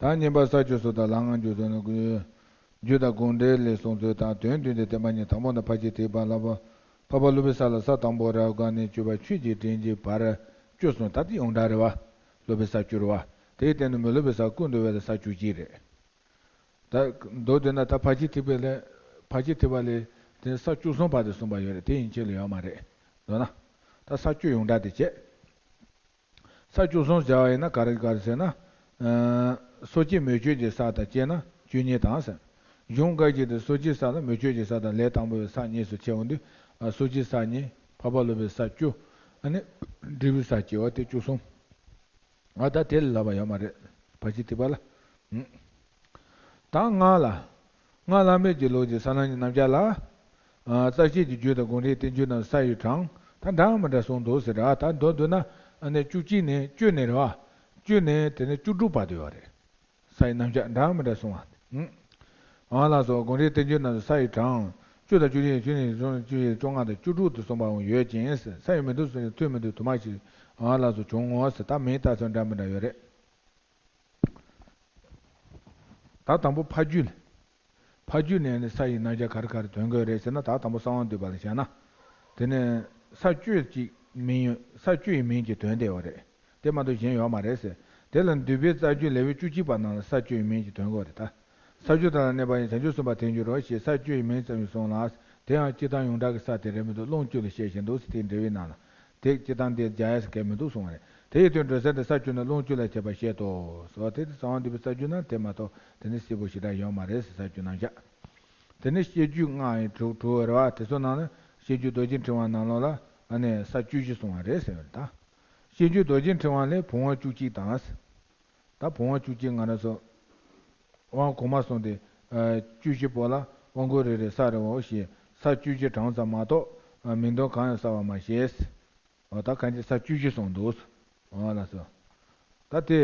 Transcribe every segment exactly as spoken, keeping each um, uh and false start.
ད་བསྙེན་པ་ས་བཅུ་སོགས་དང་ལམ་ལྔ་འཇུག་ཚུལ་ནི། རྒྱུ་དང་དགོངས་འགྲེལ་ལས་གསུངས་ཚུལ་དང་དོན་བསྡུས་ཏེ་བསྟན་པ་གཉིས། དང་པོ་ནི་ཕར་ཕྱིན་ཐེག་པ་ལ། འཕགས་པ་སློབ་པའི་ས་ལ་ས་དང་པོ་རབ་དགའ་ནས་སྤྱོད་པ་ཆོས་ཀྱི་དྲིན་གྱི་བར་བཅུ་གསུངས། ད་དེ་ཡོངས་གྲགས་རེད་བ། སློབ་པའི་ས་བཅུ་རེད་བ། དེའི་སྟེང་དུ་མི་སློབ་པའི་ས་ཀུན་བཏུས་པའི་ས་བཅུ་གཅིག་རེད། ད་མདོར་བསྡུས་ན་ད་ཕར་ཕྱིན་ཐེག་པའི་ལས། ཕར་ཕྱིན་ཐེག་པ་ལས་དེ་ས་བཅུ་གསུམ་བར་དུ་གསུངས་པ་ཡོད་རེད། དེ་ཡན་ཆད་ལ་ཡོད་མ་རེད། མདོར་ན། ད་ས་བཅུ་ཡོངས་གྲགས་དེ་བྱས། ས་བཅུ་གསུམ་བྱ་བ་ཡིན་ན་ག་རེ་ག་རེ་ཟེར་ན། ཨ། སོ་སྐྱེ་མོས་སྤྱོད་ཀྱི་ས་དང་བཅས་ན་བཅུ་གཉིས་དང་ཟེར། གཞུང་འགའ་ཞིག་ཏུ་སོ་སྐྱེའི་ས་ལ་མོས་སྤྱོད་ཀྱི་ས་དང་ལས་དང་པོའི་ས་གཉིས་སུ་ཕྱེ་འོང་དུས། ཨ། སོ་སྐྱེའི་ས་གཉིས། འཕགས་པ་སློབ་པའི་ས་བཅུ། ཨ་ནི་འབྲས་བུའི་ས་བཅུ་བ་དེ་བཅུ་གསུམ། ཨ། ད་དེ་ལ་ལབ་པ་ཡོད་མ་རེད། ཕར་ཕྱིན་ཐེག་པ་ལ། ཨུམ། ད་སྔགས་ལ། སྔགས་བླ་མེད་ཀྱི་ལུགས་ཀྱི་ས་ལམ་གྱི་རྣམ་གཞག་ལ། ཨ། རྩ་ཤེས་ཀྱི་རྒྱུད་དང་དགོངས་འགྲེལ་བསྟན་བཅོས་རྣམས་ས་ཡི་གྲངས་ད་འདྲ་མི་འདྲ་གསུངས་འདུག་ཟེར་ར། ད་མདོར་བསྡུས་ན་ཨ་ནི་བཅུ་གཅིག་ནས་བཅུ་ནས་རེད་བ། བཅུ་ནས་དེ་ནས་བཅུ་དྲུག་བར་དུ་ཡོད་རེད། ས་ཡི་རྣམ་གཞག་འདྲ་མི་འདྲ་གསུངས་པ། ཨུམ། འོ་ལགས་སོ། དགོངས་འགྲེལ་བསྟན་བཅོས་རྣམས་ས་ཡི་གྲངས་བཅུ་དང་བཅུ་གཉིས། བཅུ་གཉིས་བཅུ་བཅུ་ཡི་བཅོ་ལྔ་དང་བཅུ་དྲུག་ཏུ་གསུངས་པའང་ཡོད་ཅིང་། ས་ཡི་མི་འདུག་གསུངས་ཀྱང་ཐུགས་མི་འདུག་དུ་མ་ཞིག་འོ་ལགས་སོ་བྱུང་ངོ་ཟེར། ད་མིང་བཏགས་ཚུལ་འདྲ་མི་འདྲ་ཡོད་རེད། ད་དང་པོ་ཕ་རྒྱུད་ལ། ཕ་རྒྱུད་ནས་ནི་ས་ཡི་རྣམ་གཞག་ག་རེ་ག་རེ་དོན་དགོས་རེད་ཟེར་ན། ད་དང་པོ་གསང་བ་འདུས་པ་ལ་བཞག་ན། དེ་ནས་ས་བཅུ་ཅིག་མིང་ཡོད། ས་བཅུ་ཡི་མིང་གི་དོན་དེ་ཡོད་རེད། དེ་མ་གཏོགས་གཞན་ཡོད་མ་རེད་ཟེར། དེ་ལ་འདུས་པའི་རྩ་རྒྱུད་ལེའུ་བཅུ་གཅིག་པ་ནང་ལ་ས་བཅུ་ཡི་མིང་གི་དོན་དགོས་རེད་ད། ས་བཅུ་དག་ལ་གནས་པ་ཡི་བྱང་ཆུབ་སེམས་དཔའ་དེ་འགྱུར་རོ་ཞེས་ས་བཅུ་ཡི་མིང་ཙམ་ཞིག་གསུངས་ལ། དེ་ཡང་སྤྱིར་བཏང་ཡོངས་གྲགས་ཀྱི་ས་དེ་རེད་མི་འདུག་ཀློང་བཅུ་ལ་བཤད་བཞིན་འདུག་ཟེར། དེའི་འགྲེལ་བའི་ནང་ལ། དེ་སྤྱིར་བཏང་དེ་སྦྱར་ཡ་ཟེར་མཁན་མི་འདུག་གསུངས་པ་རེད། དེ་ཡི་དོན་འགྲེལ་ས་དེ་ས་བཅུ་ནི་ཀློང་བཅུ་ལ་བྱེད་པར་བཤད་དོ། སོ་དེ་དེ་གསང་བ་འདུས་པའི་ས་བཅུ་ན་དེ་མ་གཏོགས་དེ་ནི་གསལ་པོ་ཞེ་དྲག་ཡོད་མ་རེད་ཟེར། ས་བཅུ་རྣམ་གཞག་དེ་ནི་བཤད་རྒྱུད་ལྔ་ཡི་དྲུག་དྲུག་རེད་བ། དེ་ཚོ་ནང་ནས་བཤད་རྒྱུད་རྡོ་རྗེ་ཕྲེང་བ་ནང་ལོགས་ལ་ཨ་ནི་ས་བཅུ་བཞི་གསུངས་པ་རེད་ཟེར་བ་རེད་ད། བཤད་རྒྱུད་རྡོ་རྗེ་ཕྲེང་བ་ལས་བུམ་དབང་བཅུ་གཅིག་དང་། ད་བུམ་དབང་བཅུ་གཅིག་ང་རང་ཚོ་དབང་གོང་མ་གསུངས་ཏེ། ཨ། བཅུ་བཞི་པོ་ལ་དབང་བསྐུར་རེ་རེ་ས་རེ་འོ་ཞེས་ས་བཅུ་བཞི་གྲངས་ཙམ་མ་གཏོགས། ཨ། མིང་དོན་གང་ཡང་གསལ་བར་མ་བཤད། འོ་ད་གང་ཅི་ས་བཅུ་བཞི་གསུངས་འདུག་འོ་ལགས་སོ། ད་དེ།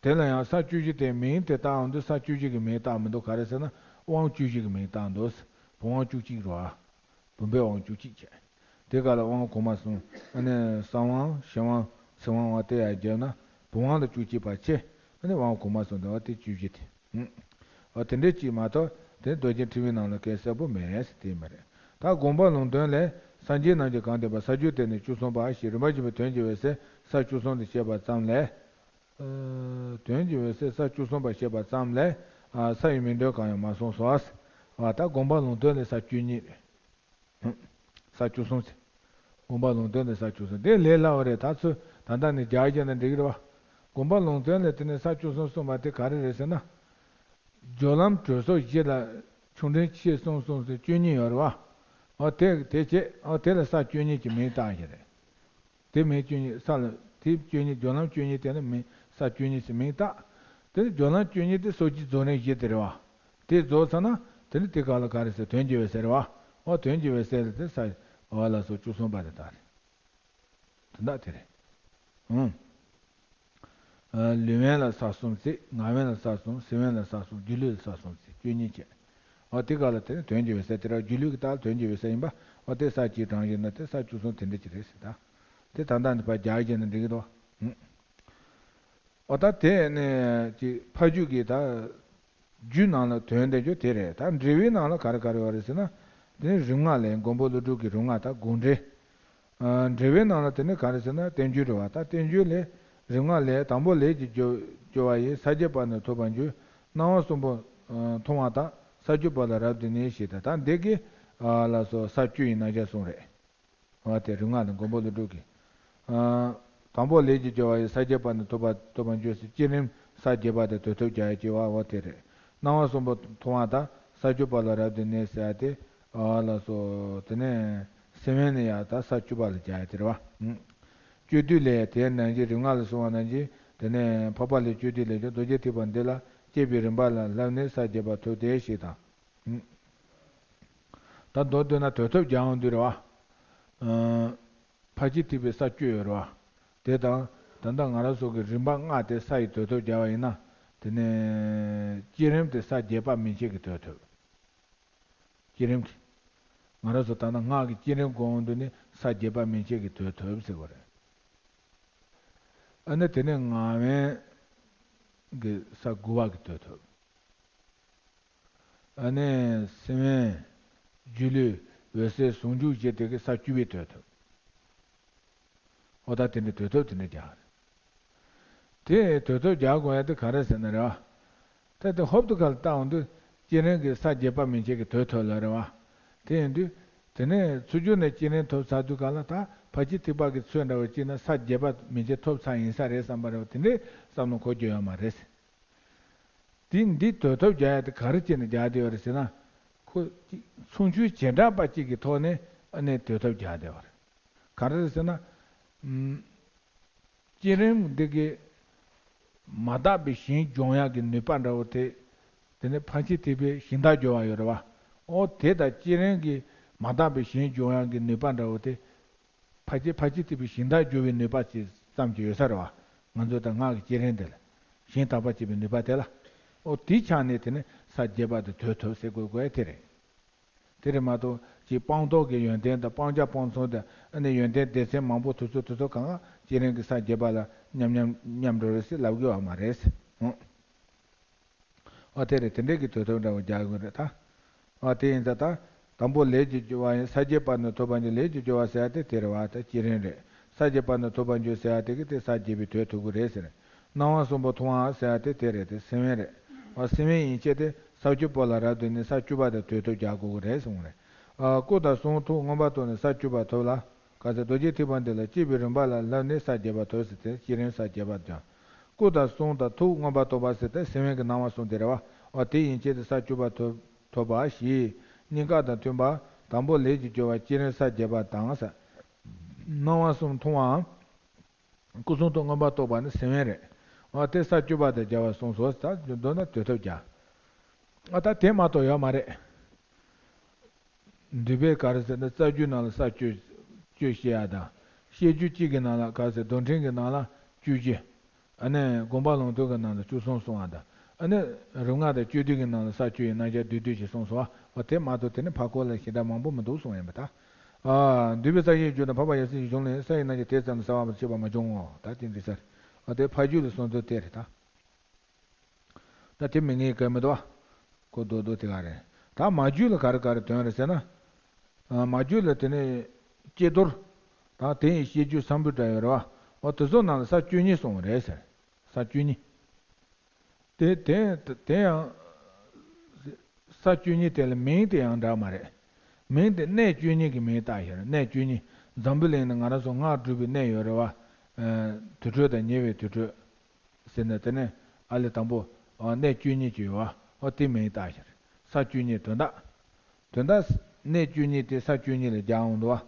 དེ་ལ་ཡང་ས་བཅུ་བཞི་དེ་མིང་དེ་བཏགས་འདུག་ས་བཅུ་བཞི་གི་མིང་བཏགས་མི་འདུག་ག་རེ་ཟེར་ན་དབང་བཅུ་བཞི་གི་མིང་བཏགས་འདུག་བུམ་དབང་བཅུ་གཅིག་རེད་བ། བུམ་པའི་དབང་བཅུ་གཅིག་བྱས། དེ་ག་ལ་དབང་གོང་མ་གསུམ། ཨ་ནི་གསང་དབང་གཞན་དབང་ཚིག་དབང་བ་དེ་ཡང་བརྒྱབ་ན་བུམ་དབང་ལ་བཅུ་གཅིག་པ་ཆེ། ཨ་ནི་དབང་གོང་མ་གསུམ་དེ་བ་དེ་བཅུ་བཞི་དེ། ཨུམ། འོ་དེ་འདྲའི་གཅིག་མ་གཏོགས་དེ་རྡོ་རྗེ་ཕྲེང་བའི་ནང་ལ་གལ་གསལ་པོ་མེད་ཟེར་དེ་མ་རེད། ད་དགོངས་པ་ལུང་དོན་ལས་སངས་རྒྱས་རྣམས་ཀྱི་གང་བསྟན་པ་ས་བཅུ་སྟེ་ནི་བཅུ་གསུམ་པ་ཞེས་རིམ་པ་བཞིན་དུ་དོན་གྱི་འོད་གསལ་ས་བཅུ་གསུམ་དུ་བཤད་པ་ཙམ་ལས། ཨ། དོན་གྱི་འོད་གསལ་ས་བཅུ་གསུམ་པ་བཤད་པ་ཙམ་ལས། ཨ། ས་ཡི་མིང་དོན་གང་ཡང་མ་གསུངས་སོ། ཨ། ད་དགོངས་པ་ལུང་དོན་ལས་ས་བཅུ་གཉིས། ས་བཅུ་གསུམ་ཟེར། དགོངས་པ་ལུང་དོན་ལས་ས་བཅུ་གསུམ་དེ་ལས་སླ་བ་རེད། ད་ཚོས་ད་ལྟ་ནས་རྒྱག་རྒྱག་ན་འགྲིག་གི་རེད་བ། དགོངས་པ་ལུང་དོན་ལས་དེ་ནས་ས་བཅུ་གསུམ་གསུངས་པ་དེ་ག་རེ་རེད་ཟེར་ན། སྦྱོར་ལམ་གྲོལ་སོགས་བཞི་ལ་ཆུང་འབྲིང་ཆེ་གསུམ་གསུམ་ཟེར་བཅུ་གཉིས་ཡོད་རེད་བ། འོ་དེ་དེ་བྱས་འོ་དེ་ལ་ས་བཅུ་གཉིས་ཀྱི་མིང་བཏགས་ཡོད་རེད། དེ་མིང་བཅུ་གཉིས་ས་ལ་དེ་བཅུ་གཉིས་སྦྱོར་ལམ་བཅུ་གཉིས་དེ་ནི་མིང་ས་བཅུ་གཉིས་སུ་མིང་བཏགས། དེ་ནི་སྦྱོར་ལམ་བཅུ་གཉིས་དེ་སོ་སྐྱེའི་རྫོགས་རིམ་བཞི་དེ་རེད་བ། དེ་རྫོགས་ཚར་ན་དེ་ནི་དེ་ག་ལ་ག་རེ་ཟེར་དོན་གྱི་འོད་གསལ་རེད་བ། འོ་དོན་གྱི་འོད་གསལ་ལ་དེ་ས་འོ་ལ་སོགས་བཅུ་གསུམ་པ་དེ་དག་རེད། དོན་དག་དེ་རེད། ཨང་། ལུས་དབེན་ལ་ས་གསུམ་བརྩིས། ངག་དབེན་ལ་ས་གསུམ། སེམས་དབེན་ལ་ས་གསུམ། སྒྱུ་ལུས་ལ་ས་གསུམ་བརྩིས། བཅུ་གཉིས་བྱས། འོ་དེ་ག་ལ་དེ་ནི་དོན་གྱི་འོད་གསལ་དེ་ར་སྒྱུ་ལུས་ཀྱི་རྟགས་དོན་གྱི་འོད་གསལ་ཡིན་པ། འོ་དེ་ས་བཅུའི་གྲངས་ཡིན་ན་དེ་ས་བཅུ་གསུམ་དེ་འདྲ་ཅིག་རེད་ཟེར་ད། དེ་ད་ལྟ་ནི་ཕར་རྒྱག་བྱས་ན་འགྲིག་གི་འདུག་འོ་ད་དེ་ནས་ཅིག་ཕ་རྒྱུད་ཀྱི་ད། རྒྱུད་ནང་ལ་དོན་དེ་རྒྱུ་དེ་རེད། ད་འགྲེལ་བའི་ནང་ལ་ག་རེ་ག་རེ་ཡོད་རེད་ཟེར་ན། དེ་ནི་རིམ་ལྔ་ལས་མགོན་པོ་ཀླུ་སྒྲུབ་ཀྱི་རིམ་ལྔ་དང་དགོངས་འགྲེལ། ཨ། འགྲེལ་བའི་ནང་ལ་དེ་ནི་ག་རེ་ཟེར་ན་བསྟན་བཅོས་རེད་བ། ད་བསྟན་བཅོས་ལས་རིམ་ལྔ་ལས་དང་པོ་ལས་ཀྱི་སྦྱོར་སྦྱོར་བ་ཡིས། ས་བརྒྱད་པ་ནི་ཐོབ་པར་འགྱུར། སྣང་བ་གསུམ་པོ་མཐོང་བ་དང་། ས་བཅུ་པ་ལ་རབ་ཏུ་གནས་ཞེས་དང་། ད་འདི་གི་ཨ་ལ་སོགས་ས་བཅུ་ཡི་རྣམ་གཞག་གསུངས་རེད། འོ་དེ་རིམ་ལྔ་ལས་མགོན་པོ་ཀླུ་སྒྲུབ་ཀྱི། ཨ། དང་པོ་ལས་ཀྱི་སྦྱོར་བ་ཡིས། ས་བརྒྱད་པ་ནི་ཐོབ་པ་ཐོབ་པར་འགྱུར་ཟེར། བསྐྱེད་རིམ་ས་བརྒྱད་པ་དེ་དོན་ཐོབ་རྒྱག་ཡ་སྐྱེ་བ་འོ་དེ་རེད། སྣང་བ་གསུམ་པོ་མཐོང་བ་དང་ས་བཅུ་པ་ལ་རབ་ཏུ་གནས་ཟེར་ཡ་དེ། འོ་ལགས་སོ། དེ་ནས་སེམས་དབེན་ནི་ཡང་ད་ས་བཅུ་པ་ལ་རྒྱག་ཡ་དེ་རེད་བ། སྤྱོད་བསྡུས་ལས་དེ་ནང་བཞིན་རིམ་ལྔ་ལ་གསུངས་པ་ནང་བཞིན་དེ་ནས་འཕགས་པ་ལས་སྤྱོད་བསྡུས་ལས་ཀྱང་རྡོ་རྗེ་ཐེག་པ་འདི་ལ་སྐྱེས་པའི་རིམ་པ་ལ་བསླབས་ནས་ས་བརྒྱད་པ་ཐོབ་སྟེ་ཞེས་དང་། ད་མདོར་བསྡུས་ན་དོན་ཐོབ་རྒྱག་འོང་དུས་རེད་བ། ཕར་ཕྱིན་ཐེག་པའི་ས་བཅུ་ཡོད་རེད་བ། དེ་དང་ད་ལྟ་ང་རང་ཚོ་གི་རིམ་པ་ལྔ་དེ་ས་ཡི་དོན་ཐོབ་རྒྱག་པ་ཡིན་ན། དེ་ནས་བསྐྱེད་རིམ་དེ་ས་བརྒྱད་པ་མན་ཆད་ཀྱི་དོན་ཐོབ། བསྐྱེད་རིམ་གྱི། ང་རང་ཚོ་ད་ལྟ་སྔགས་ཀྱི་བསྐྱེད་རིམ་སྒོམ་འོང་དུས་ནི་ས་བརྒྱད་པ་མན་ཆད་ཀྱི་དོན་ཐོབ་ཟེར་བ་རེད། ཨ་ནི་དེ་ནས་ངག་དབེན། གི་ས་དགུ་པ་གི་དོད་ཐོབ། ཨ་ནི་སེམས་དབེན། སྒྱུ་ལུས། འོད་གསལ། ཟུང་འཇུག་བཞི་དེ་གི་ས་བཅུ་པའི་དོད་ཐོབ། ཨོ་ད་དེ་འདྲའི་དོད་ཐོབ་དེ་འདྲ་རྒྱག་རེད། དེ་དོད་ཐོབ་རྒྱག་དགོས་ཡ་དེ་ག་རེ་ཟེར་ན་རེད་བ། ད་དེ་ཧོབ་ཏེ་ཁ་ལ་བལྟ་འོང་དུས་བསྐྱེད་རིམ་གྱི་ས་བརྒྱད་པ་མན་ཆད་ཀྱི་དོད་ཐོབ་ལ་རེད་བ། དེ་ཡིན་དུས་དེ་ནས་ཚུར་རྒྱུ་ནས་བསྐྱེད་རིམ་ཐོབ་ཚར་དུས་ག་ལ་ད་ཕར་ཕྱིན་ཐེག་པ་གི་ཚོད་འདྲ་བོ་གཅིག་ན་ས་བརྒྱད་པ་མན་ཆད་ཐོབ་ཚར་ཡིན་ས་རེད་བསམ་པ་རེད་བ། དེ་འདྲའི་བསམ་བློ་འཁོར་རྒྱུ་ཡོད་མ་རེད། དེ་འདི་དོད་ཐོབ་རྒྱག་ཡ་དེ་ག་རེ་བྱས་ནས་རྒྱག་བསྡད་ཡོད་རེད་ཟེར་ན། ཁོ་མཚུངས་ཆོས་བྱེ་བྲག་པ་གཅིག་གི་ཐོག་ནས་ཨ་ནི་དོད་ཐོབ་རྒྱག་བསྡད་ཡོད་རེད། ག་རེ་རེད་ཟེར་ན། ཨམ། བསྐྱེད་རིམ་འདི་གི་མ་དག་པའི་ཞེན་སྦྱོང་ཡག་གི་ནུས་པ་འདྲ་བོ་དེ། དེ་ནས་ཕར་ཕྱིན་ཐེག་པའི་ཞིང་བདག་སྦྱོར་བ་ཡོད་རེད་བ། ཨོ་དེ་དང་བསྐྱེད་རིམ་གྱི་མ་དག་པའི་ཞེན་སྦྱོང་ཡག་གི་ནུས་པ་འདྲ་བོ་དེ། ཕར་ཕྱིན་ཕར་ཕྱིན་ཐེག་པའི་ཞིང་བདག་སྦྱོར་བའི་ནུས་པ་ཅིག་ཙམ་ཅིག་ཡོད་ས་རེད་བ། ང་ཚོ་ད་སྔགས་ཀྱི་བསྐྱེད་རིམ་དེ་ལ་ཞིང་དག་པ་བྱེད་པའི་ནུས་པ་དེ་ལ། ཨོ་དེའི་ཆ་ནས་དེ་ནི་ས་བརྒྱད་པ་དེ་དོད་ཐོབ་ཟེར་དགོས་དགོས་ཡ་དེ་རེད། དེ་རེད་མ་གཏོགས་ཅིག་སྤངས་རྟོགས་ཀྱི་ཡོན་ཏན་དང་སྤང་བྱ་སྤངས་ཚུལ་དང་ཨ་ནི་ཡོན་ཏན་སྡེ་ཚན་མང་པོ་དེ་ཚོ་དེ་ཚོ་གང་ག་བསྐྱེད་རིམ་གྱི་ས་བརྒྱད་པ་ལ་མཉམ་མཉམ་མཉམ་འགྲོ་རེད་ཟེར་ལབ་དགོས་བ་མ་རེད། ཨོ། ཨ་དེ་རེད། དེ་འདྲས་ཀྱི་དོད་ཐོབ་འདྲ་བོ་རྒྱག་དགོས་རེད་ད། ཨ་དེ་ཡིན་ཙང་ད། དང་པོ་ལས་ཀྱི་སྦྱོར་བ་ཡིན། ས་བརྒྱད་པ་ནི་ཐོབ་པར་འགྱུར། ལས་ཀྱི་སྦྱོར་བ་ཟེར་ཡ་དེ་དེ་རེད་བ། ད་བསྐྱེད་རིམ་རེད། ས་བརྒྱད་པ་ནི་ཐོབ་པར་འགྱུར་ཟེར་ཡ་དེ་གི་དེ་ས་བརྒྱད་པའི་དོད་ཐོབ་གི་རེད་ཟེར། སྣང་བ་གསུམ་པོ་མཐོང་བ་ཟེར་ཡ་དེ་དེ་རེད། དེ་སེམས་དབེན་རེད། ཨ་སེམས་དབེན་ཡན་ཆད་དེ་ས་བཅུ་པོ་ལ་རབ་ཏུ་གནས། ས་བཅུ་པ་དང་དོད་ཐོབ་རྒྱག་དགོས་གི་རེད་གསུངས་རེད། ཨ་སྐུ་དང་གསུང་ཐུགས་མངོན་པར་རྟོགས་ནས་ས་བཅུ་པ་ཐོབ་ལ། ག་ཚད་རྡོ་རྗེ་ཐེག་པ་འདི་ལ་སྐྱེས་པའི་རིམ་པ་ལ་བསླབས་ནས་ས་བརྒྱད་པ་ཐོབ་ཟེར་ཏེ་བསྐྱེད་རིམ་ས་བརྒྱད་པ་སྦྱངས། སྐུ་དང་གསུང་དང་ཐུགས་མངོན་པར་རྟོགས་པ་ཟེར་ཏེ་སེམས་དབེན་གྱི་སྣང་བ་གསུམ་དེ་རེད་བ། འོ་དེ་ཡན་ཆད་དེ་ས་བཅུ་པ་ཐོབ་ཐོབ་པ་བཞི། གཉིས་ཀ་དང་མཐུན་པ། དང་པོ་ལས་ཀྱི་སྦྱོར་བ་བསྐྱེད་རིམ་ས་བརྒྱད་པ་དང་ས། སྣང་བ་གསུམ་མཐོང་བའམ། སྐུ་གསུང་ཐུགས་མངོན་པར་རྟོགས་པ་ནི་སེམས་དབེན་རེད། འོ་དེ་ས་བཅུ་པ་དང་སྦྱར་བ་གསུངས་སོ། ད་མདོར་ན་དོད་ཐོབ་རྒྱག། ཨ་ད་དེ་མ་གཏོགས་ཡོད་མ་རེད། འདུས་པའི་ག་རེ་ཟེར་ན་རྩ་རྒྱུད་ནང་ལ་ས་བཅུ་བཅུ་བཤད་ཡ་དང་། བཤད་རྒྱུད་གཅིག་གི་ནང་ལ་ག་རེ་ཟེར། རྡོར་འཕྲེང་གི་ནང་ལ་བཅུ་བཞི། ཨ་ནི་དགོངས་པ་ལུང་རྟོགས་ཀྱི་ནང་ལ་བཅུ་གསུམ་གསུངས་པ་དང་། ཨ་ནི་རིམ་ལྔ་དང་བཅུད་བསྡུས་ཀྱི་ནང་ལ་ས་བཅུ་ཡི་རྣམ་གཞག་བསྡུས་བསྡུས་ཤིག་གསུངས་སོང་བ། འོ་དེ་མ་གཏོགས་དེ་ནི་ཕར་སྐོར་ལ་ཞེ་དྲག་མང་པོ་མི་འདུག་གསུངས་ཡིན་པ་ད། ཨ་འདུས་པའི་རྩ་ཤེའི་རྒྱུད་དང་འཕགས་པ་ཡབ་སྲས་ཀྱི་གཞུང་ལས་ས་ཡི་རྣམ་གཞག་དེ་ཙམ་དུ་གསལ་བ་མ་ཆད་པ་མ་བྱུང་ངོ་། ད་དེ་འདི་ས་རེད། འོ་དེ་ཕ་རྒྱུད་ལ་གསུངས་ཚུལ་དེ་རེད་ད། ད་དེ་མི་ངེས་གལ་མི་འདུག་བ། གོ་རྡོག་རྡོག་དེ་ག་རེད། ད་མ་རྒྱུད་ལ་ག་རེ་ག་རེ་དོན་རེད་ཟེར་ན། ཨ་མ་རྒྱུད་ལ་དེ་ནས་ཀྱེ་རྡོར། ད་དེ་ཡི་བཤད་རྒྱུད་སམ་བུ་ཏྲ་ཡོད་རེད་བ། འོ་དེ་ཚོ་ནང་ལ་ས་བཅུ་གཉིས་གསུངས་པ་རེད་ཟེར། ས་བཅུ་གཉིས། དེ་དེ་དེ་ཡང་། ས་བཅུ་གཉིས་དེ་ལ་མིང་དེ་ཡང་འདྲ་མ་རེད། མིང་དེ་གནས་བཅུ་གཉིས་ཀྱི་མིང་བཏགས་ཤག་གནས་བཅུ་གཉིས། འཛམ་བུ་གླིང་ནས་ང་རང་ཚོ་སྔགས་སྒྲུབ་པའི་གནས་ཡོད་རེད་བ། ཨ་དུར་ཁྲོད་དང་ཉེ་བའི་དུར་ཁྲོད། ཟེར་ནས་དེ་ནས་ཨ་ལས་དང་པོ། ཨ་གནས་བཅུ་གཉིས་ཀྱི་ཡོད་བ། ཨོ་དེ་མིང་བཏགས་ཤག་ས་བཅུ་གཉིས་དོན་དག་དོན་དག་གནས་བཅུ་གཉིས་དེ་ས་བཅུ་གཉིས་ལ་རྒྱག་འོང་འདུག་བ།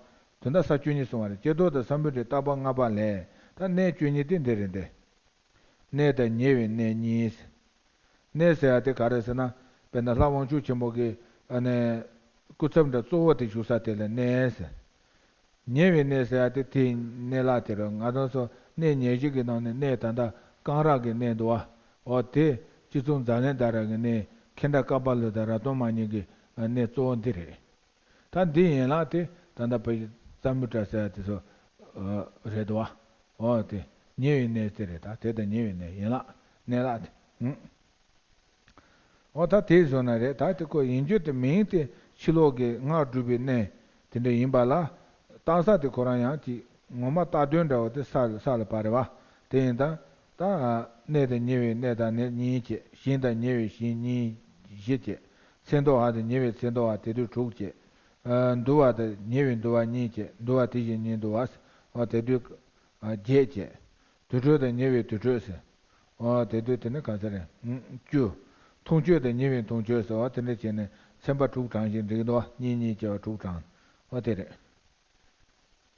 དོན་དག་ས་བཅུ་གཉིས་གསུངས་པ་རེད། ཀྱེ་རྡོར་དང་སམ་བུ་ཏྲའི་བརྟག་པ་ལྔ་པ་ལས། ད་གནས་བཅུ་གཉིས་དེ་འདི་རེད་འདི། གནས་དང་ཉེ་བའི་གནས་གཉིས། གནས་ཟེར་ཡ་དེ་ག་རེ་ཟེར་ན། དཔེར་ན་ལྷ་དབང་ཕྱུག་ཆེན་པོ་གི་ཨ་ནི་སྐུ་ཚབ་འདྲ་གཙོ་བོ་དེ་བཞུགས་ས་དེ་ལ་གནས་ཟེར། ཉེ་བའི་གནས་ཟེར་ཡ་དེ་དེའི་གནས་ལག་དེ་རེད། ང་རང་ཚོ་གནས་ཉེར་བཞི་གི་ནང་ནས་གནས་ད་ལྟ་རྐང་རག་གི་གནས་འདུག་བ། འོ་དེ་སྤྱི་གཙུག་ཛཱ་ལན་དྷ་ར་གི་གནས། ཁྱེད་འདྲ་ཀ་པ་ལོ་དང་ར་ཏོན་མ་གཉིས་ཀྱི་གནས་གཙོ་བོ་འདི་རེད། ད་འདི་ཡན་ལག་དེ་ད་ལྟ་བོད་ཀྱི་ས་མུ་ཏྲ་ཟེར་ཡ་དེ་ཚོ་རེད་དོ། འོ་དེ་ཉེ་བའི་གནས་དེ་རེད། ད་དེ་དང་ཉེ་བའི་གནས་ཡན་ལག་གནས་ལག་དེ། འོ་ད་དེ་བཟོ་ན་རེད། ད་དེ་ཁོ་ཡིན་རྒྱུ་དེ་མིང་དེ་ཕྱི་ལོགས་ཀྱི་སྔགས་སྒྲུབ་པའི་གནས་དེ་འདྲ་ཡིན་པ་ལ། བཏགས་ས་དེ་ཁོ་རང་ཡང་ཅིག་ངོ་མ་བཏགས་དོན་འདྲ་བོ་དེ་ས་ས་ལ་བབས་རེད་བ། དེ་ཡིན་ད། ད་གནས་དང་ཉེ་བའི་གནས་དང་གནས་གཉིས་བྱས། ཞིང་དང་ཉེ་བའི་ཞིང་གཉིས་བཞི་བྱས། ཚེ་འདུ་བ་དང་ཉེ་བའི་ཚེ་འདུ་བ་དེ་དུས་དྲུག་བྱས། ཨ་འདུ་བ་དང་ཉེ་བའི་འདུ་བ་གཉིས་བྱས། འདུ་བ་དེ་བཞིན་ཉིད་འདུ་བ། འོ་དེ་དུས་ཨ་བརྒྱད་བྱས། དུར་ཁྲོད་དང་ཉེ་བའི་དུར་ཁྲོད་ཟེར། འོ་དེ་དུས་དེ་ནི་ག་ཚོད་རེད། ཨུམ་བཅུ། མཐོང་ཆོས་དང་ཉེ་བའི་མཐོང་ཆོས་ཟེར་བ་དེ་འདྲ་བྱས་ནས་ཚན་པ་དྲུག་བགྲངས་ཤིང་འགྲིག་འདུག་བ། གཉིས་གཉིས་བྱས་པ་དྲུག་བགྲངས། འོ་དེ་རེད།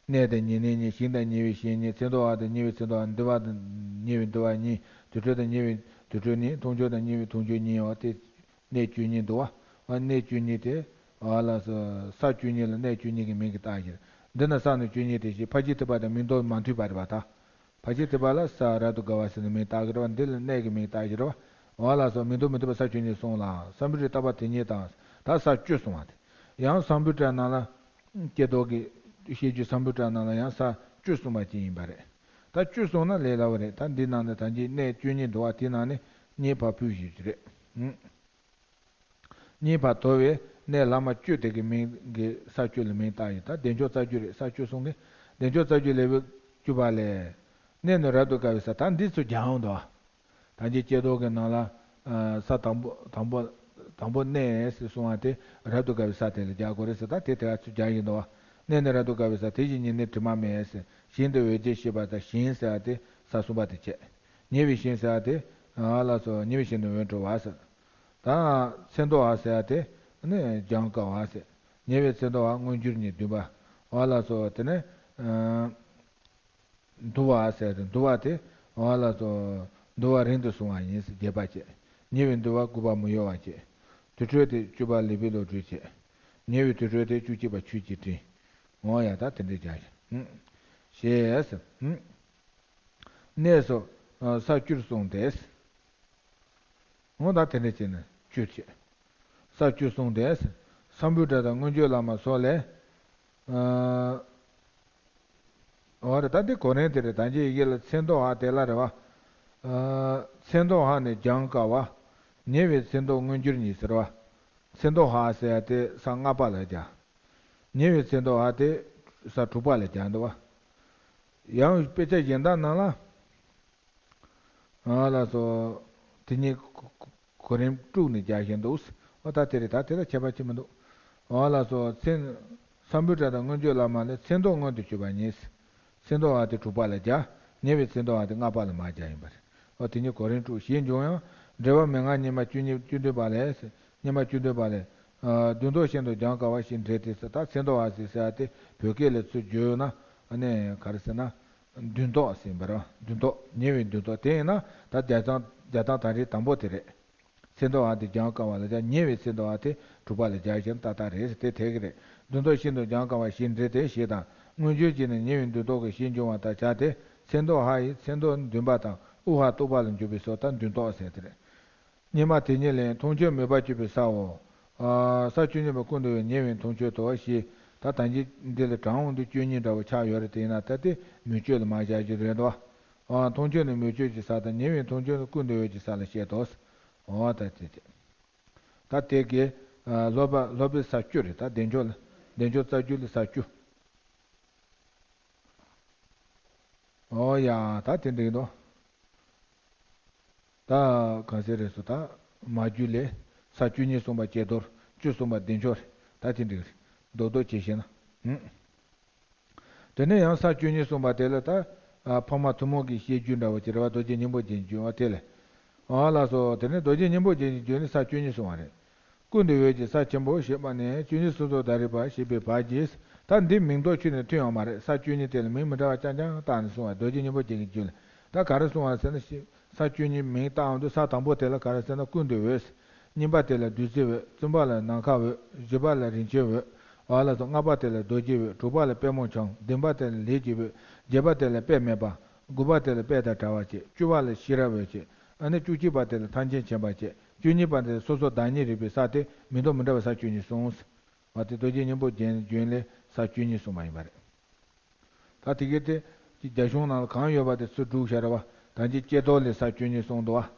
གནས་དང་ཉེ་གནས་གཉིས། ཞིང་དང་ཉེ་བའི་ཞིང་གཉིས། ཚེ་འདུ་བ་དང་ཉེ་བའི་ཚེ་འདུ་བ། འདུ་བ་དང་ཉེ་བའི་འདུ་བ་གཉིས། དུར་ཁྲོད་དང་ཉེ་བའི་དུར་ཁྲོད་གཉིས། མཐོང་ཆོས་དང་ཉེ་བའི་མཐོང་ཆོས་གཉིས། འོ་དེ་གནས་བཅུ་གཉིས་འདུག་བ། འོ་གནས་བཅུ་གཉིས་དེ། འོ་ལགས་སོ། ས་བཅུ་གཉིས་ལ་གནས་བཅུ་གཉིས་ཀྱི་མིང་གིས་བཏགས་ཤིང་། འདི་ན་ས་ནི་བཅུ་གཉིས་དེ་བཞིན། ཕར་ཕྱིན་ཐེག་པ་དང་མིང་འདོགས་མ་མཐུན་པ་རེད་པ་ད། ཕར་ཕྱིན་ཐེག་པ་ལ་ས་རབ་ཏུ་དགའ་བ་ཟེར་ནས་མིང་བཏགས་ཀྱི་རེད་བ། འདི་ལ་གནས་ཀྱི་མིང་བཏགས་ཀྱི་རེད་བ། འོ་ལགས་སོ། མིང་འདོགས་མི་མཐུན་པ་ས་བཅུ་གཉིས་གསུངས་ལ། སམ་བུ་ཏྲའི་བརྟག་པ་དེ་ཉིད་དང་། ད་ས་བཅུ་གསུངས་པ་དེ། ཡང་སམ་བུ་ཏྲ་ནང་ལ། ཀྱེ་རྡོར་གྱི་བཤད་རྒྱུད་སམ་བུ་ཏྲ་ནང་ལ་ཡང་ས་བཅུ་གསུངས་པ་ཅིག་ཡིན་པ་རེད། ད་བཅུ་གསུངས་ན་ལས་སླ་བོ་རེད། ད་འདི་ནང་ནས་ད་གིན་གནས་བཅུ་གཉིས་འདུག་བ། དེ་ནང་ནས་ གཉིས་ཕར་ཕུད་བཞི་བཅུ་རེད། ཨུམ། གཉིས་ཕར་དོར་བའི་གནས་ལྷག་མ་བཅུ་དེ་གི་མིང་གི་ས་བཅུ་ལ་མིང་བཏགས་ཡིན། ད་བདེ་མཆོག་རྩ་བཅུ་རེད། ས་བཅུ་གསུང་གི་བདེ་མཆོག་རྩ་བཅུ་ལེའུ་བཅུ་པ་ལས། གནས་ནི་རབ་ཏུ་དགའ་བའི་ས། ད་འདི་ཚོ་སྦྱང་འོང་དོ། ད་ཅི་ཀྱེ་རྡོར་གྱི་ནང་ལ་ས་དང་པོ་དང་པོ་དང་པོ་གནས་ཟེར་གསུང་བ་དེ་རབ་ཏུ་དགའ་བའི་ས་དེ་ལ་སྦྱར་དགོས་རེད་ཟེར། ད་དེ་དེ་ག་ཚོད་སྦྱར་ཡིན་དོ། གནས་ནི་རབ་ཏུ་དགའ་བའི་ས། དེ་བཞིན་ཉིད་ནི་དྲི་མ་མེད་ཟེར། ཞིང་དུ་འོད་ཀྱིས་ཤེས་པ་དང་ཞིང་ཟེར་བ་དེ་ས་གསུམ་པ་དེ་བྱས། ཉེ་བའི་ཞིང་ཟེར་བ་དེ་ཨ་ལ་སོ་ཉེ་བའི་ཞིང་དུ་འོད་འཕྲོ་བ་ཟེར། ད་ཚེ་མདོ་བ་ཟེར་བ་དེ་ནི་སྦྱང་དཀའ་བ་ཟེར། ཉེ་བའི་ཚེ་མདོ་བ་མངོན་གྱུར་ཉིད་བདུན་པ། ཨ་ལ་སོ་དེ་ནི་འདུལ་བ་ཟེར་ཏེ་འདུལ་བ་དེ་ཨ་ལ་སོ་འདུལ་བ་རིང་དུ་སོང་བ་ཡིན་ཟེར་རྒྱས་པ་བྱས། ཉེ་བའི་འདུལ་བ་བསྐུལ་བ་མི་གཡོ་བ་བྱས། དུར་ཁྲོད་དེ་བཅུ་པ་ལེགས་པའི་བློ་གྲོས་བྱས། ཉེ་བའི་དུར་ཁྲོད་དེ་བཅུ་གཅིག་པ་ཆོས་ཀྱི་སྤྲིན། འོ་ཡ་ད་དེ་འདྲའི་རྒྱ་ཞེས། གནས་སུ་ས་བཅུར་གསུངས་ཏེ། འོ་ད་དེ་འདྲ་བྱས་ནས་བཅུར་བྱས། ས་བཅུ་གསུངས་ཏེ། ས་འབུལ་སྒྲ་དང་མངོན་བརྗོད་བླ་མ་སོགས་ལས། འོ་རེད། ད་འདི་གོ་རིམ་དེ་རེད། ད་ཅི་ཡི་གེ་ལ་ཚེ་མདོ་བ་དེ་ལ་རེད་བ། ཚེ་མདོ་བ་ནི་སྦྱང་དཀའ་བ། ཉེ་བའི་ཚེ་མདོ་མངོན་གྱུར་ཉིད་ཟེར་བ། ཚེ་མདོ་བ་ཟེར་ཡ་དེ་ས་ལྔ་པ་ལ་སྦྱར། ཉེ་བའི་ཚེ་མདོ་བ་དེ་ས་དྲུག་པ་ལ་སྦྱར་འདུག་བ། ཡང་དཔེ་ཆ་གཞན་དག་ནང་ལ། ཨ་ལ་སོ། དེ་ཉིད་གོ་རིམ་དཀྲུགས་ནས་རྒྱག་བཞིན་འདུག། ཨོ་ད་དེ་རེད། ད་དེ་ལ་ཁྱད་པར་ཅི་མི་འདུག། ཨ་ལ་སོ་ཚེ། ས་འབུལ་སྒྲ་དང་མངོན་བརྗོད་བླ་མ་ལས་ཚེ་མདོ་མངོན་དུ་གྱུར་པ་ཉིད། ཚེ་མདོ་བ་དེ་དྲུག་པ་ལ་སྦྱར། ཉེ་བའི་ཚེ་མདོ་བ་དེ་ལྔ་པ་ལ་མར་སྦྱར་ཡིན་པ་རེད། ཨོ་དེ་ཉིད་གོ་རིམ་དཀྲུགས། ཞེས་འབྱུང་ཡང་འགྲེལ་པ་མན་ངག་སྙེ་མ་བཅུ་གཉིས་བཅུ་བདུན་པ་ལས། སྙེ་མ་བཅུ་བདུན་པ་ལས། ཨ་དུས་མདོ་ཤིན་ཏུ་སྦྱང་དཀའ་བ་ཞེས་འགྲེལ་ཏེ་ཟེར། ད་ཚེ་མདོ་བ་ཟེར་ཟེར་ཡ་དེ་བོད་སྐད་ལ་ཚུར་བསྒྱུར་ན་ཨ་ནི་ག་རེ་ཟེར་ན། དུས་མདོ་ཟེར་བ་རེད། དུས་མདོ་ཉེ་བའི་དུས་མདོ་དེ་ཡིན་ན་ད་རྒྱ་ཚང་རྒྱ་ཐང་དང་རིགས་དང་པོ་དེ་རེད། ཚེ་མདོ་བ་དེ་སྦྱང་དཀའ་བ་ལ་སྦྱར། ཉེ་བའི་ཚེ་མདོ་བ་དེ་དྲུག་པ་ལ་སྦྱར་ཞིང་ཏག་ཏག་རེད་ཟེར། དེ་འཐད་ཀྱི་རེད། དུས་མདོ་ཤིན་ཏུ་སྦྱང་དཀའ་བ་ཞེས་འགྲེལ་ཏེ་ཞེས་དང་། མངོན་བརྗོད་ཀྱིས་ནི་ཉེ་བའི་དུས་མདོ་གི་ཞེས་འབྱུང་བ་དང་སྦྱར་ཏེ། ཚེ་མདོ་བ་ཡི་ཚེ་མདོ་བདུན་པ་དང་དབུ་བ་སྟུག་པ་ལ་འཇུག་པའི་ཚུལ་དང་དུས་མདོ་ཟེར་དེ་རེད། སྙེ་མ་དེ་ཉིད་ལས་མཐོང་ཆོས་མོས་པ་སྤྱོད་པའི་སའོ། ས་བཅུ་གཉིས་པ་ཀུན་ཏུ་ཡོད་ཉེ་བའི་མཐོང་ཆོས་དོ་ཞེས། ད་ད་གིན་འདི་ལ་དྲངས་འོང་དུས་བཅུ་གཉིས་འདྲ་བོ་ཆགས་ཡོད་རེད། དེ་ཡིན་ན་ད་དེ་མོས་སྤྱོད་ལ་མ་བཞག་རྒྱུ་རེད་དོ། མཐོང་ཆོས་ནི་མོས་སྤྱོད་ཀྱི་ས་དང་། ཉེ་བའི་མཐོང་ཆོས་ནི་ཀུན་ཏུ་ཡོད་ཀྱི་ས་ལ་བཤད་དོ། འོ་ད་དེ་དེ། ད་དེ་གའི་སློབ་པ་སློབ་པའི་ས་བཅུ་རེད། ད་བདེ་མཆོག་ལ་བདེ་མཆོག་རྩ་རྒྱུད་ལ་ས་བཅུ། ཨོ་ཡ། ད་དེ་འགྲིག་འདུག། ད་གང་ཟེར་རེད་སོ། ད་མ་རྒྱུད་ལས་ས་བཅུ་གཉིས་གསུངས་པ་ཀྱེ་རྡོར། བཅུ་གསུངས་པ་བདེ་མཆོག་རེད། ད་དེ་འགྲིག་རེད། རྡོག་རྡོག་བྱས་བཤད་ན། ཧུམ། དེ་ནས་ཡང་ས་བཅུ་གཉིས་གསུངས་པ་དེ་ལ་ད་འཕགས་མ་ཐུན་མོང་གི་བཤད་རྒྱུད་འདྲ་བོ་ཅིག་རེད་བ། རྡོ་རྗེ་སྙིང་པོ་རྒྱན་གྱི་རྒྱུད་བ་དེ་ལས། ཨ་ལགས་སོ། དེ་ནས་རྡོ་རྗེ་སྙིང་པོ་རྒྱན་གྱི་རྒྱུད་ནི་ས་བཅུ་གཉིས་གསུངས་པ་རེད། ཀུན་ཏུ་ཡོད་ཀྱི་ས་ཆེན་པོ་ཞེས་པ་ནས་བཅུ་གཉིས་སོ་སོར་བརྡ་རིག་པ་ཞེས་པའི་བར་གྱིས། ད་འདི་མིང་འདོགས་ཁྱོན་ནས་མཐུན་ཡོད་མ་རེད། ས་བཅུ་གཉིས་དེ་ལ་མིང་མི་འདྲ་བ་རྐྱང་རྐྱང་བཏགས་ནས་གསུངས་པ། རྡོ་རྗེ་སྙིང་པོ་རྒྱན་གྱི་རྒྱུད་ལ་ད་ག་རེ་གསུངས་པ་ཟེར་ན། ས་བཅུ་གཉིས་མིང་བཏགས་འོང་དུས་ས་དང་པོ་དེ་ལ་ག་རེ་ཟེར་ན་ཀུན་ཏུ་འོད། གཉིས་པ་དེ་ལ་བདུད་རྩི་འོད། གསུམ་པ་ལ་ནམ་མཁའ་འོད། བཞི་པ་ལ་རིན་ཆེན་འོད། ཨ་ལགས་སོ། ལྔ་པ་དེ་ལ་རྡོ་རྗེ་འོད། དྲུག་པ་ལ་པད་མོ་འཆང་། བདུན་པ་དེ་ལ་ལས་ཀྱི་འོད། བརྒྱད་པ་དེ་ལ་དཔེ་མེད་པ། དགུ་པ་དེ་ལ་དཔལ་དང་བྲལ་བ་བྱས། བཅུ་པ་ལ་ཤེས་རབ་འོད་བྱས། ཨ་ནི་བཅུ་གཅིག་པ་དེ་ལ་ཐམས་ཅད་མཁྱེན་པ་བྱས། བཅུ་གཉིས་པ་དེ་ལ་སོ་སོར་བདག་ཉིད་རིག་པའི་ས་སྟེ་མིང་དོན་མི་འདྲ་བ་ས་བཅུ་གཉིས་གསུངས། བ་དེ་རྡོ་རྗེ་སྙིང་པོ་རྒྱན་རྒྱུད་ལས་ས་བཅུ་གཉིས་གསུངས་པ་ཡིན་པ་རེད། ད་དེ་གའི་དེ་རྒྱ་གཞུང་ནང་ལ་གང་ཡོད་པ་དེ་ཚུར་བསྒྲུགས་བཞག་རེད་བ། ད་ཅི་ཀྱེ་རྡོར་ལས་ས་བཅུ་གཉིས་གསུངས་འདུག་བ།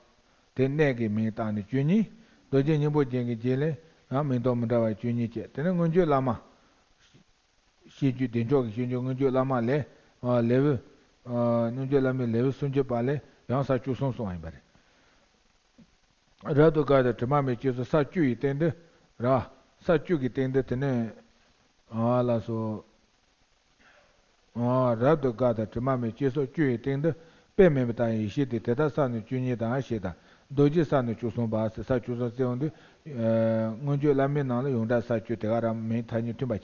དེ་གནས་ཀྱི་མིང་བཏགས་ནས་བཅུ་གཉིས། རྡོ་རྗེ་སྙིང་པོ་རྒྱན་གྱི་རྗེས་ལས་ཡང་མིང་དོན་མི་འདྲ་བ་བཅུ་གཉིས་བྱས། དེ་ནས་མངོན་བརྗོད་བླ་མ། བཤད་རྒྱུད་བདེ་མཆོག་གི་བཤད་རྒྱུད་མངོན་བརྗོད་བླ་མ་ལས། ལེའུ། མངོན་བརྗོད་བླ་མའི་ལེའུ་སུམ་ཅུ་པ་ལས་ཡང་ས་བཅུ་གསུམ་གསུངས་པ་ཡིན་པ་རེད། རབ་ཏུ་དགའ་དང་དྲི་མ་མེད་ཅེས་སོགས་ས་བཅུ་ཡི་སྟེང་དུ་ར། ས་བཅུ་གི་སྟེང་དུ་དེ་ནས། ཨ་ལགས་སོ། ཨ་རབ་ཏུ་དགའ་དང་དྲི་མ་མེད་ཅེས་སོགས་བཅུ་ཡི་སྟེང་དུ་དཔེ་མེད་པ་དང་ཡེ་ཤེས་ཏེ། དེ་དག་ས་ནི་བཅུ་གཉིས་དང་ཞེས་དང་། རྡོ་རྗེ་ས་ནི་བཅུ་གསུམ་པ་ཟེར། ས་བཅུ་གསུམ་ཟེར་འོང་དུས། མངོན་བརྗོད་བླ་མའི་ནང་ལ་ཡོངས་གྲགས་ས་བཅུ་དེ་ག་རང་མིང་ཐ་སྙད་མཐུན་པ་བྱས།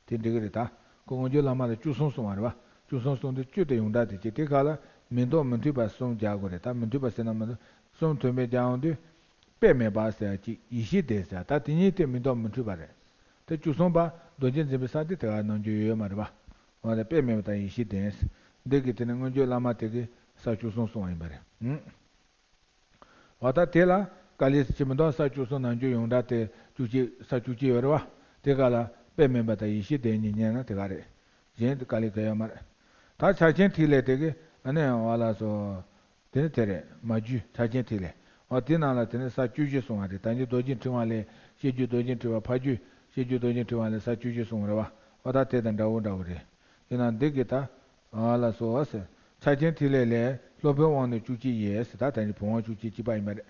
དེ་འགྲིག་གི་རེད་ད། ཁོ་མངོན་བརྗོད་བླ་མ་ལ་བཅུ་གསུམ་གསུངས་པ་རེད་བ། བཅུ་གསུམ་གསུངས་དུས་བཅུ་དེ་ཡོངས་གྲགས་དེ་བྱས། དེ་ག་ལ་མིང་དོན་མི་མཐུན་པ་གསུམ་སྦྱར་དགོས་རེད་ད། མི་མཐུན་པ་ཟེར་ན་མི་མཐུན། གསུམ་མཐུན་པའི་སྦྱར་འོང་དུས། དཔེ་མེད་པ་ཟེར་ཡ་གཅིག་ཡེ་ཤེས་ལྡན་ཟེར་ཡ། ད་དེ་གཉིས་དེ་མིང་དོན་མི་མཐུན་པ་རེད། དེ་བཅུ་གསུམ་པ་རྡོ་རྗེ་འཛིན་པའི་ས་དེ་དེ་ག་ནང་རྒྱུ་ཡོད་མ་རེད་བ། འོ་དེ་དཔེ་མེད་པ་དང་ཡེ་ཤེས་ལྡན། འདི་གི་དེ་ནི་མངོན་བརྗོད་བླ་མ་དེ་གི་ས་བཅུ་གསུམ་གསུངས་པ་ཡིན་པ་རེད། ཨུམ། འོ་ད་དེ་ལ་དཀའ་ལས་ཆེ་མི་འདུག། ས་བཅུ་གསུམ་ནང་རྒྱུ་ཡོངས་གྲགས་དེ་བཅུ་གཅིག། ས་བཅུ་གཅིག་ཡོད་རེད་བ། དེ་ག་ལ་དཔེ་མེད་པ་དང་ཡེ་ཤེས་ལྡན་གཉིས་ཉན་ན་དེ་ག་རེད། གཞན་དེ་དཀའ་ལས་ག་ཡོད་མ་རེད། ད་ཕྱག་ཆེན་ཐིག་ལེ་དེ་གི་ཨ་ནི་འོ་ལགས་སོ། དེ་ནི་དེ་རེད། མ་རྒྱུད་ཕྱག་ཆེན་ཐིག་ལེ། འོ་དེ་ནང་ལ་དེ་ནས་ས་བཅུ་བཞི་གསུངས་པ་རེད། ད་ནི་རྡོ་རྗེ་ཕྲེང་བ་ལས་བཤད་རྒྱུད་རྡོ་རྗེ་ཕྲེང་བ་ཕ་རྒྱུད་བཤད་རྒྱུད་རྡོ་རྗེ་ཕྲེང་བ་ལས་ས་བཅུ་བཞི་གསུངས་པ་རེད་བ། འོ་ད་དེ་དང་འདྲ་བོ་འདྲ་བོ་རེད། ཡིན་ནའང་འདི་གི་ད་ཨ་ལ་སོགས་ཟེར། ཕྱག་ཆེན་ཐིག་ལེ་ལས་སློབ་དཔོན་དབང་ནི་བཅུ་གཅིག་ཡིན་ཟེར། ད་ད་ནི་བུམ་དབང་བཅུ་གཅིག་གཅིག་པ་ཡིན་པ་རེད།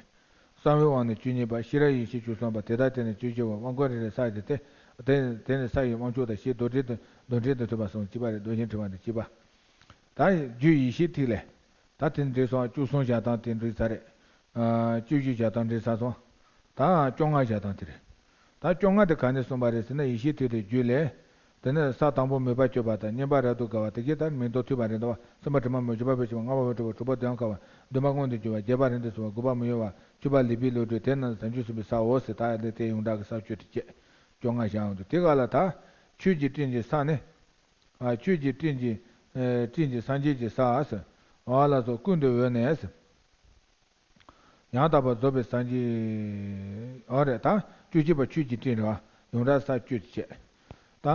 གསང་བའི་དབང་ནི་བཅུ་གཉིས་པ། ཤེས་རབ་ཡེ་ཤེས་བཅུ་གསུམ་པ། དེ་དག་སྟེང་ནས་བཅུ་བཞི་པ། དབང་བསྐུར་རེ་རེ་བསགས་ཏེ་སྟེ། དེ་དེ་ནི་ས་ཡི་དབང་ཕྱུག་དང་ཞེས་མདོ་འགྲེལ་དུ་མདོ་འགྲེལ་དུ་ཐོས་པ་གསུངས་གཅིག་པ་རེད། རྡོ་རྗེ་ཕྲེང་བ་འདི་གཅིག་པ། ད་རྒྱུད་ཡེ་ཤེས་ཐིག་ལེ། ད་དེ་འདྲའི་སོང་བཅུ་གསུམ་བཞག་སྟངས་དེ་འདྲའི་ས་རེད། ཨ་བཅུ་བཞི་བཞག་སྟངས་འདྲའི་ས་སོང་། ད་བཅོ་ལྔ་བཞག་སྟངས་དེ་རེད། ད་བཅོ་ལྔ་དེ་ག་ནས་གསུངས་པ་རེད་ཟེར་ན། ཡེ་ཤེས་ཐིག་ལེ་རྒྱུད་ལས། དེ་ནས་ས་དང་པོ་མོས་པ་སྤྱོད་པ་དང་། བསྙེན་པ་རབ་ཏུ་དགའ་བ་དེ་གྱིས་ད་མིང་དོན་མཐུན་པ་རེད་འདུག་བ། སེམས་པ་དྲི་མ་མེད་བརྗོད་པ་པོས་ཕྱིན་པ། ལྔ་པ་པོས་གྲུབ་པ། དྲུག་པ་དོན་ཁ་བ། འདུན་པ་མངོན་དུ་གྱུར་པ། བརྒྱད་པ་རིམ་གྲོ་ཚུལ་བ། དགུ་པ་མི་གཡོ་བ། བཅུ་པ་ལེགས་པའི་བློ་གྲོས། དེ་རྣམས་བྱང་ཆུབ་སེམས་དཔའི་ས་འོ་ཟེར། ད་ལས་དེ་ཡོངས་གྲགས་ཀྱི་ས་བཅུ་དེ་བྱས། བཅོ་ལྔ་བཞག་འདུག་དེ་ག་ལ་ད་ཆོས་ཀྱི་སྤྲིན་གྱི་ས་ནི། ཨ་ཆོས་ཀྱི་སྤྲིན་གྱི་ཨེ་སྤྲིན་གྱི་སངས་རྒྱས་ཀྱི་ས་ཟེར། འོ་ལ་སོགས་ཀུན་ཏུ་འོད་ནས་ཟེར། ཡང་དག་པར་རྫོགས་པའི་སངས་རྒྱས། འོ་རེད། ད་བཅུ་གཅིག་པ་ཆོས་ཀྱི་སྤྲིན་རེད་བ། ཡོངས་གྲགས་ས་བཅུ་དེ་བྱས། ད་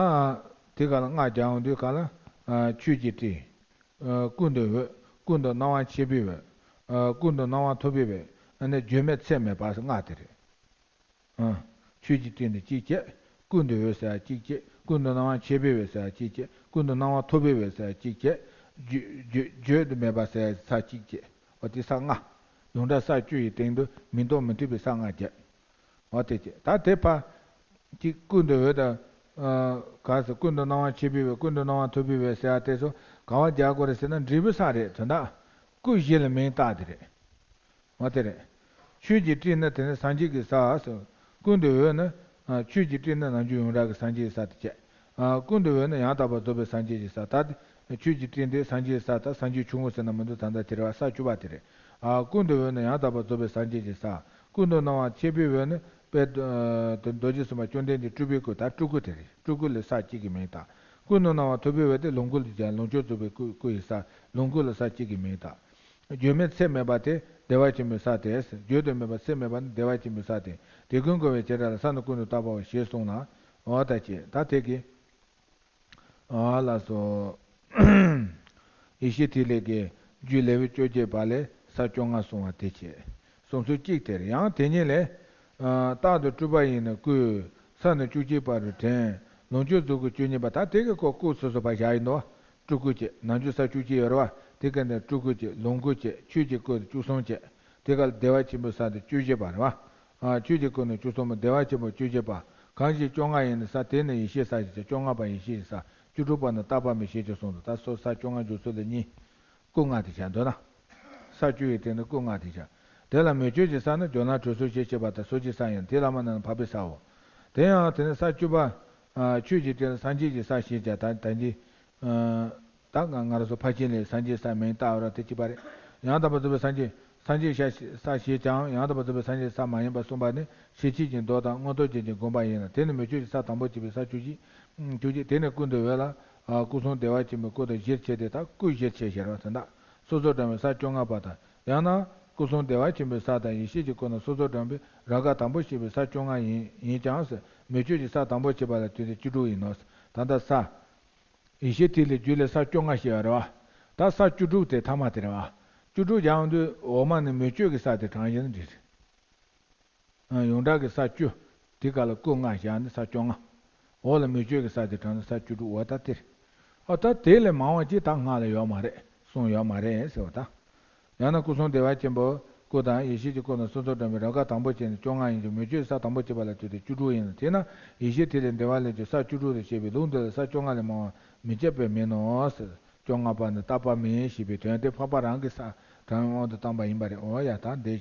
དེ་ག་ལ་སྔགས་རྒྱག་ཡོང་དུས་ག་ལ། ཨ་ཆོས་ཀྱི་སྤྲིན། ཨ་ཀུན་ཏུ་འོད། ཀུན་ཏུ་སྣང་བ་མཆེད་པའི་འོད། ཨ་ཀུན་ཏུ་སྣང་བ་ཐོབ་པའི་འོད། ཨ་ནི་བརྗོད་མེད་ཚད་མེད་པ་སྔགས་དེ་རེད། ཨ་ཆོས་ཀྱི་སྤྲིན་དེ་གཅིག་བྱས། ཀུན་ཏུ་འོད་ཟེར་ཡ་གཅིག་བྱས། ཀུན་ཏུ་སྣང་བ་མཆེད་པའི་འོད་ཟེར་ཡ་གཅིག་བྱས། ཀུན་ཏུ་སྣང་བ་ཐོབ་པའི་འོད་ཟེར་ཡ་གཅིག་བྱས། བརྗོད་བརྗོད་བརྗོད་དུ་མེད་པ་ཟེར་ཡ་ས་གཅིག་བྱས། འོ་དེ་ས་ལྔ། ཡོངས་གྲགས་ས་བཅུ་ཡི་སྟེང་དུ་མིང་དོན་མི་མཐུན་པའི་ས་ལྔ་བརྒྱབ། འོ་དེ་བྱས། ད་དེ་ཕར་གཅིག་ཀུན་ཏུ་འོད་དང་། ཨ་ག་ཟེར། ཀུན་ཏུ་སྣང་བ་མཆེད་པའི་འོད། ཀུན་ཏུ་སྣང་བ་ཐོབ་པའི་འོད་ཟེར་ཡ་དེ་ཚོ་ག་བ་རྒྱག་དགོས་རེད་ཟེར་ན། འབྲས་བུ་ས་རེད། དོན་དག་སྐུ་བཞི་ལ་མིང་བཏགས་དེ་རེད། འོ་དེ་རེད། ཆོས་ཀྱི་སྤྲིན་ནི་དེ་ནི་སངས་རྒྱས་ཀྱི་ས་ཟེར། ཀུན་ཏུ་འོད་ནི། ཨ་ཆོས་ཀྱི་སྤྲིན་ནི་ནམ་རྒྱུན་ཡོངས་གྲགས་ཀྱི་སངས་རྒྱས་ཀྱི་ས་དེ་བྱས། ཨ་ཀུན་ཏུ་འོད་ནི་ཡང་དག་པར་རྫོགས་པའི་སངས་རྒྱས་ཀྱི་ས། ད་ཆོས་ཀྱི་སྤྲིན་དེ་སངས་རྒྱས་ཀྱི་ས་དང་སངས་རྒྱས་ཆུང་ངུ་ཟེར་ན་མི་འདུག་ད་ལྟ་དེ་རེད་བ། ས་བཅུ་པ་དེ་རེད། ཨ་ཀུན་ཏུ་འོད་ནི་ཡང་དག་པར་རྫོགས་པའི་སངས་རྒྱས་ཀྱི་ས། ཀུན་ཏུ་སྣང་བ་མཆེད་པའི་འོད་ནི་དཔལ་ཨ་རྡོ་རྗེ་སེམས་དཔའ་བཅོམ་ལྡན་འདས་སྤྲུལ་པའི་སྐུ། ད་སྤྲུལ་སྐུ་དེ་རེད། སྤྲུལ་སྐུ་ལ་ས་གཅིག་གི་མིང་བཏགས། ཀུན་ཏུ་སྣང་བ་ཐོབ་པའི་འོད་དེ་ལོངས་སྐུ་ལ་བྱ། ལོངས་སྤྱོད་རྫོགས་པའི་སྐུ། སྐུ་ཡི་ས། ལོངས་སྐུ་ལ་ས་གཅིག་གི་མིང་བཏགས། བརྗོད་མེད་ཚད་མེད་པ་དེ་བདེ་བ་ཆེན་པོའི་ས་སྟེ། བརྗོད་དུ་མེད་པ་ཚད་མེད་པ་ནི་བདེ་བ་ཆེན་པོའི་ས་སྟེ། དེ་ཀུན་གོ་བའི་བྱེ་བྲག་ལ་ས་ནི་ཀུན་ཏུ་བཏགས་པའོ་ཞེས་གསུངས་ལ། འོ་ད་ཅི་ད་དེ་གི། འོ་ལགས་སོ། ཡེ་ཤེས་ཐིག་ལེ་གི་རྒྱུད་ལེའུ་བཅོ་བརྒྱད་པ་ལས་ས་བཅོ་ལྔ་གསུངས་པ་དེ་བྱས། གསུང་ཚུལ་གཅིག་དེར་ཡང་དེ་ཉིད་ལས། རྟག་ཏུ་སྤྲུལ་པ་ཡིས་ནི་བསྐུལ། ས་ནི་བཅུ་གཅིག་པ་རུ་དྲན། ལོངས་སྤྱོད་རྫོགས་སྐུ་བཅུ་གཉིས་པ། ད་དེ་གི་སྐོར་སྐུ་སོ་སོ་ཕར་བཞག་ཡིན་ནོ། སྤྲུལ་སྐུ་བྱས། ནམ་རྒྱུན་ས་བཅུ་གཅིག་ཡོད་རེད་བ། དེ་ག་ནས་སྤྲུལ་སྐུ་བྱས། ལོངས་སྐུ་བྱས། ཆོས་ཀྱི་སྐུ་བཅུ་གསུམ་བྱས། དེ་ག་ལ་བདེ་བ་ཆེན་པོའི་ས་དེ་བཅུ་བཞི་པ་རེད་བ། ཨ་ཆོས་ཀྱི་སྐུ་ནི་བཅུ་གསུམ་པོ། བདེ་བ་ཆེན་པོ་བཅུ་བཞི་པ། གང་ཞིག་བཅོ་ལྔ་ཡིན་ནི་ས་དེ་ནི་ཡེ་ཤེས་ས་ཞེས་བྱ། བཅོ་ལྔ་པ་ཡེ་ཤེས་ཀྱི་ས། བཅུ་དྲུག་པ་ནི་བཏགས་པ་མེད་ཞེས་བྱ་གསུངས་འདུག་ད་སོ་ས་བཅོ་ལྔ་འཇུག་ཚུལ་ལ་གཉིས། སྐུ་ལྔ་དེ་བྱ་འདོད་ན། ས་བཅུ་ཡི་སྟེང་དུ་སྐུ་ལྔ་དེ་བྱ། དེ་ལ་མོས་སྤྱོད་ཀྱི་ས་ནི་ཇོ་ནང་གྲོལ་ཚུལ་ཞེས་བྱ་བ་དང་སོ་སྐྱེའི་ས་ཡིན། དེ་ལ་མ་ནི་འཕགས་པའི་སའོ། དེ་ཡང་དེ་ནི་ས་བཅུ་པ། ཨ་ཆོས་ཀྱི་སྤྲིན་སངས་རྒྱས་ཀྱི་ས་ཞེས་བྱ། ད་ད་འདི། ཨ་ད་ང་ང་རང་ཚོ་ཕར་ཕྱིན་ལས་སངས་རྒྱས་ས་མིང་བཏགས་པ་ར་དེ་གཅིག་པ་རེད། ཡང་དག་པར་རྫོགས་པའི་སངས་རྒྱས། སངས་རྒྱས་ས་ཞེས་ཀྱང་ཡང་དག་པར་རྫོགས་པའི་སངས་རྒྱས་ས་མ་ཡིན་པར་གསུངས་པ་ནི་ཤེར་ཕྱིན་གྱི་མདོ་དང་མངོན་རྟོགས་རྒྱན་གྱི་དགོངས་པ་ཡིན་ལ། དེ་ནི་མོས་སྤྱོད་ཀྱི་ས་དང་པོ་བྱས་པའི་ས་བཅུ་གཅིག་བཅུ་གཅིག་དེ་ནི་ཀུན་ཏུ་འོད་ལ། ཨ་སྐུ་གསུམ་བདེ་བ་ཆེན་པོའི་སྐུ་དང་བཞིར་ཕྱེ་སྟེ། ད་སྐུ་བཞིར་ཕྱེ་ཞེས་རོ་དོན་དག་སོ་སོར་བགྲངས་པའི་ས་བཅོ་ལྔ་པ་དང་། ཡང་ན་སྐུ་གསུམ་བདེ་བ་ཆེན་པོའི་ས་དང་ཡེ་ཤེས་ཀྱི་སྐུ་རྣམས་སོ་སོར་བགྲངས་པའི་རབ་དཀར་དང་པོ་བྱས་པའི་ས་བཅོ་ལྔ་ཡིན་ཡིན་ཀྱང་ཟེར། མོས་སྤྱོད་ཀྱི་ས་དང་པོ་བྱས་པ་ལ་ལྟོས་ཏེ་བཅུ་དྲུག་ཡིན་ནོ། ད་ལྟ་ས། ཡེ་ཤེས་ཐིག་ལེ་རྒྱུད་ལས་ས་བཅོ་ལྔ་ཞེས་པ་རེད་བ། ད་ས་བཅུ་དྲུག་དེ་ཐ་མ་དེ་རེད་བ། བཅུ་དྲུག་སྦྱང་དུས་འོག་མ་ནི་མོས་སྤྱོད་ཀྱི་ས་དེ་བགྲངས་ཡིན་ན་འགྲིག་རེད། ཡོངས་གྲགས་ཀྱི་ས་བཅུ། དེ་ག་ལ་སྐུ་ལྔ་བཞག་ནི་ས་བཅོ་ལྔ། འོག་ལ་མོས་སྤྱོད་ཀྱི་ས་དེ་བགྲངས་ནི་ས་བཅུ་དྲུག་འོ་ད་དེ་རེད། ཨ་ད་དེ་ལས་མང་བ་ཅིག་ད་སྔགས་ལ་ཡོད་མ་རེད། གསུངས་ཡོད་མ་རེད་ཟེར་བ་ད། ཡང་ན་སྐུ་གསུམ་བདེ་བ་ཆེན་པོའི་སྐུ་དང་ཡེ་ཤེས་ཀྱི་སྐུ་རྣམས་སོ་སོར་བགྲངས་པའི་རབ་དཀར་དང་པོ་བྱས་ནས་བཅོ་ལྔ་ཡིན་ཀྱང་མོས་སྤྱོད་ས་དང་པོ་བྱས་པ་ལ་ལྟོས་ཏེ་བཅུ་དྲུག་ཡིན་ལ། དེས་ན་ཡེ་ཤེས་ཐིག་ལེ་འགྲེལ་པ་ལས་ཀྱང་ས་བཅུ་དྲུག་ཏུ་བཤད་པས་ལུགས་འདི་ལ་ས་བཅོ་ལྔ་ལས་མང་བ་མི་འཇལ་བས་མིན་ནོ། བཅོ་ལྔ་པ་ནི་བཏགས་པ་མིན་ཞེས་པའི་དོན་དེ་འཕགས་པ་རང་གི་ས་དྲངས་དབང་དུ་བཏང་པ་ཡིན་པ་རེད། འོ་ཡ་ད་འདི།